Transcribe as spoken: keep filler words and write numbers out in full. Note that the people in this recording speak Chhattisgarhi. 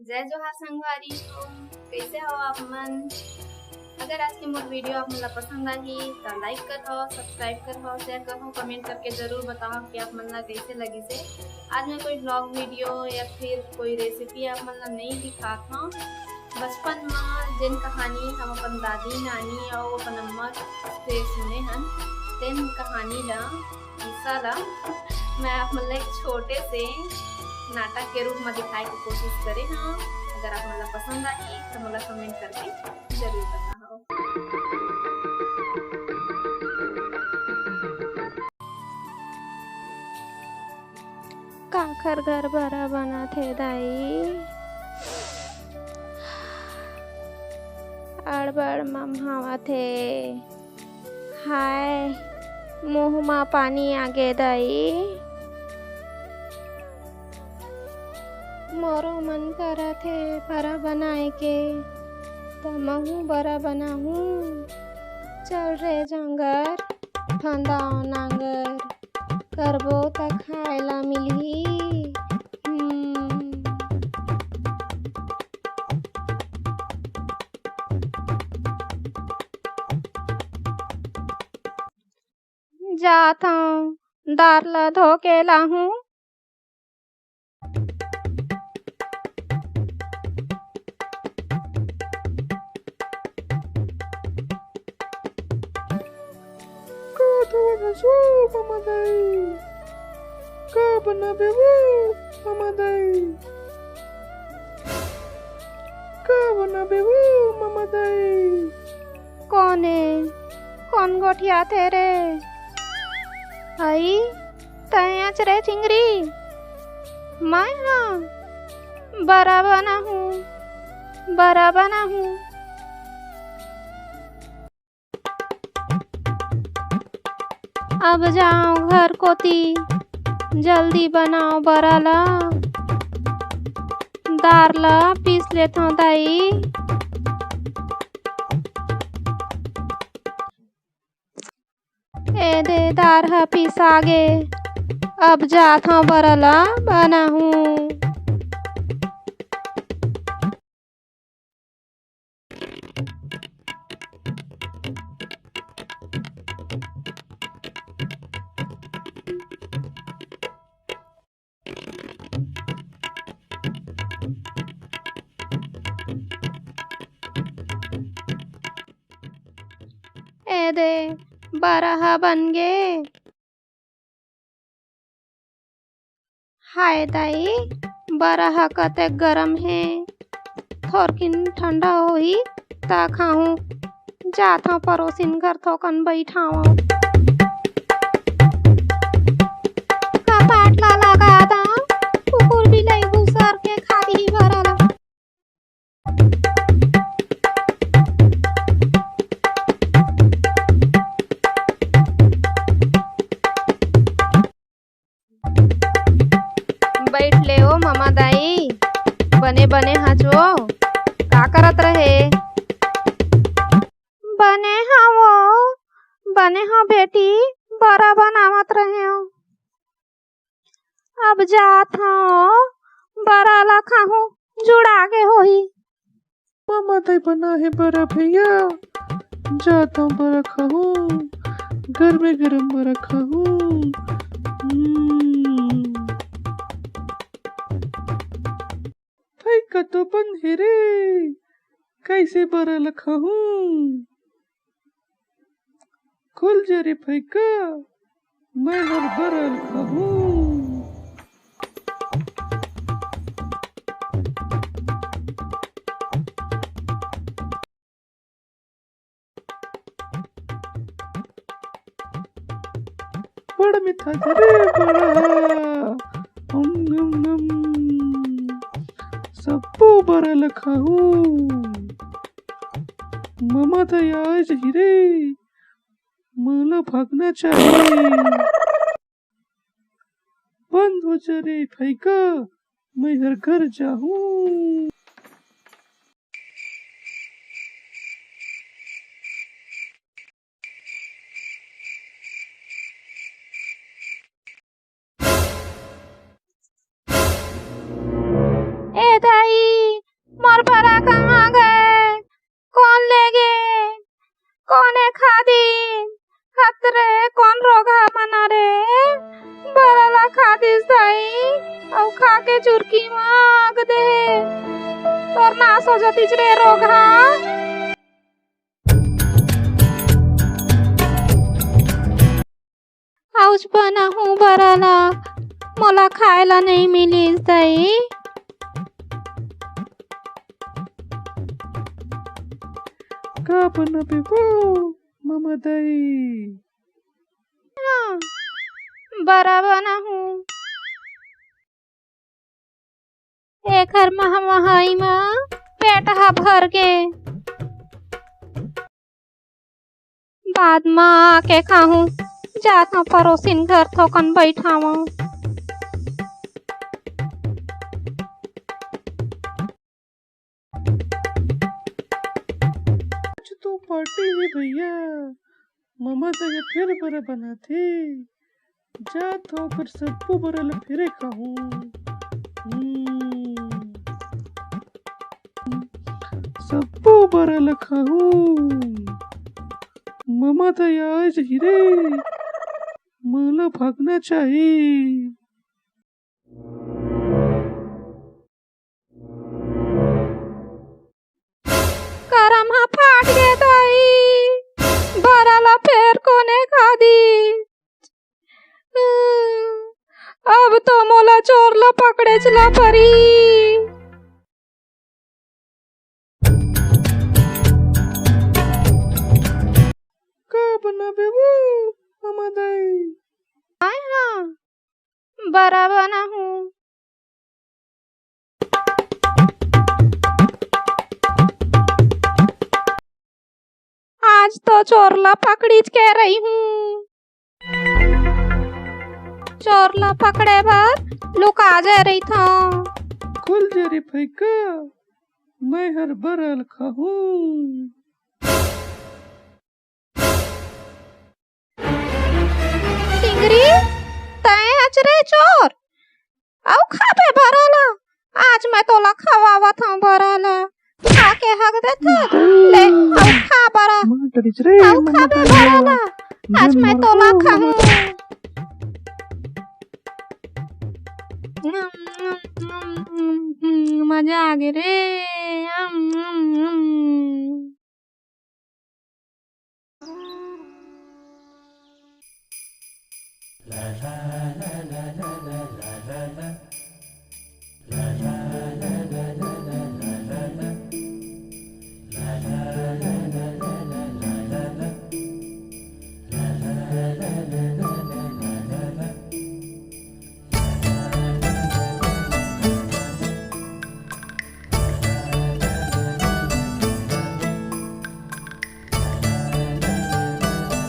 जय जोहार संगवारी हो, कइसे हो आप मन? अगर आज के मोर video आप मन ला पसंद आही, त like करहो, subscribe करहो, share करहो, comment करके जरूर बताओ कि आप मन ला कइसे लगिसे। आज मैं कोई vlog video या फिर कोई recipe आप मन ला नइ दिखात हव। बचपन म जेन कहानी हम अपन दादी, नानी अउ अपन अम्मा से सुने हन, तेन कहानी ला, किस्सा ला मैं आप मन ला एक छोटे से नाटक के रूप म दिखाए के कोशिश करे हव। अगर आप मन ला पसंद आही, त मोला comment करके जरूर बताओ। काखर घर बरा बनत हे दाई? अड़बड़ ममहावत हे। हाय, मुंह म पानी आगे दाई। मोरो मन करत हे बरा बनाए के, त महूं बरा बनाहूं। चल रे जांगर, फंदाओ नांगर, करबो त खाए ला मिलही। हम्म। जात हंव, दार ला धो के लाहूं। का धोवत हस ओ ममा दाई? का बनाबे ओ ममा दाई? का बनाबे ओ ममा दाई? कोन ए? कोन गोठियाथे रे? अई, तैं अच रे चिंगरी। मैं हा बरा बनाहूं, बरा बनाहूं। अब जाओ घर कोती, जल्दी बनाओ बरा ला। दार ला पीस लेथंव दाई। ए दे, दार ह पिसा गे। अब जात हंव, बरा ला बनाहूं। ए दे, बरा ह बन गे। हाय दाई, बरा ह कतेक गरम हे, थोरकिन ठंडा होही, त खाहूं। जात हंव परोसिन घर, थोकन बइठावंव। कपाट ला लगा दंव, कुकुर बिलई घुसर के खा लिही बरा ला। बइठ ले ओ ममा दाई, बने बने हंच ओ, का करत रहे? बने हंव ओ, बने हंव बेटी, बरा बनावत रहेंव। अब जात हंव, बरा ला खाहूं, जुड़ा गे होही। ममा दाई बनाहे बरा भइया, जात हंव बरा खाहूं, गरमे गरम बरा खाहूं। हम्म। फइका तो बन हे रे, कइसे बरा ल खाहूं? खुल जा रे फइका, मैं हर बरा ल खाहूं। बड़ मीठा थे रे बरा। उम, उम, उम। सब्बो बरा ल खाहूं। ममा दाई आए जही रे। मोला भागना चाही। बंद हो जा रे फइका, मैं हर घर जाहूं। ए दाई, सजतिस रे रोगहा। आउच बनाहूं बरा ला, मोला खाए ला नइ मिलिस दाई। का बनाबे वो ममा दाई? हाँ, बरा बनाहूं। एखर महमहाई म पेट ह भर गे। बाद म आके खाहूं, जात हंव परोसिन घर थोकन बइठावंव। आज तो पार्टी हे भैया, ममा दाई ह फेर बरा बनाथे। जात हंव ओकर सब्बो बरा ल फेरे खाहूं। हम्म। सब्बो बरा ल खाहूं। ममा दाई आए जही रे, मोला भागना चाही। करम ह फाट गे दाई, बरा ला फेर कोने खा दिस? अब तो मोला चोर ला पकड़ेच ला परी। का बनाबे वो ममा दाई? आय हाँ, बरा बनाहूं। आज तो चोर ला पकड़ीच के रहिहूं। चोर ला पकड़े बर लुका जाए रहिथंव। खुल जा रे फइका, मैं हर बरा ल खाहूं। चिंगरी, तैं हच रे चोर, अउ खाबे बरा ला। आज मैं तोला खवावत हंव बरा ला। खा के हग देथे, ले, अउ खा बरा। मार डरिस रे, अउ ममा खाबे दाई बरा ला। आज मैं तोला खाहूं। मजा आ गे रे।